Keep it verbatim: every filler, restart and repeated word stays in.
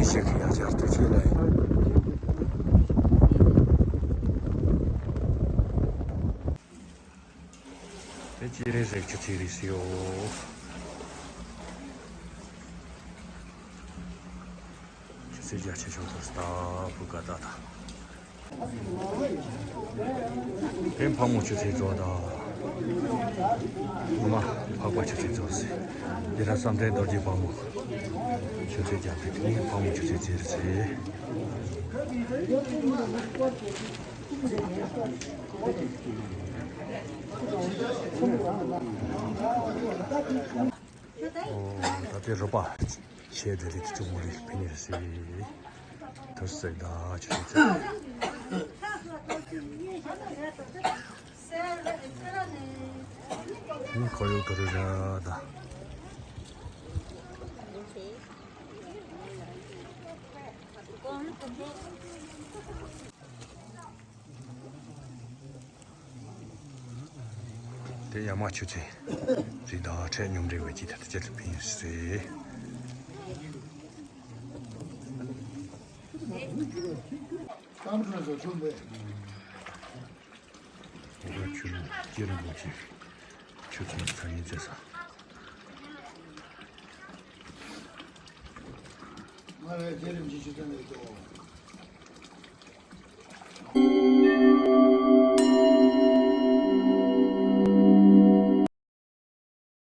ཤེས་ཀྱི་ཡ་ཅར་དུ་ཆེ་ལ། དེ་ཅི་རེད་ཟེར་ཆུ་ཚིག་རེད་ཟེར་ཡོད། ཆུ་ཚོད་བརྒྱད་ཅུ་ཤོག་ཐོག་སྟབས་བུ་ག་ད་ད། དེ་ཕག་མོ་ཆུ་ཚོད་རྫོགས་དང་། ངོ་མ་འཕགས་པ་ཆུ་ཚོད་རྫོགས་ཟེར། འདི་ལ་བསམ་གཏན་རྡོ་རྗེ་ཕག་མོ་ཆུ་ཚོད་རྒྱབ་པའི་དེ་ཕག་མོ་ཆུ་ཚོད་རྫོགས་ཟེར། ཨོ། ད་ལྟའི་རོ་པ་ཆེ་དེ་རིགས་ཀྱི་གཅུང་མོ་རིགས་ཕི་ནི་སི་ཐུར་སེ་ད་ཆུ་ཚོད་ཚེ། ཁོར་ཡུག་དུ་རུ་ར་ད། དེ་ཡ་མ་ཆུ་ཚོད་རི་དྭགས་འཕྲད་སྙོམས་འབྲེལ་བའི་ཅི་ཐད་དུ་ཅི་ཐུབ་ཕིན་སེ། ཨོ་ཆུ་སྐྱེ་རིན་པོ་ཆེ་ཆུ་ཚོད་ཚ་ཡིན་ཚེ་ས། ང་རེ་རྗེ་རིན་ཆེན་ཆུ་ཚོད་ནས་ཀྱོ།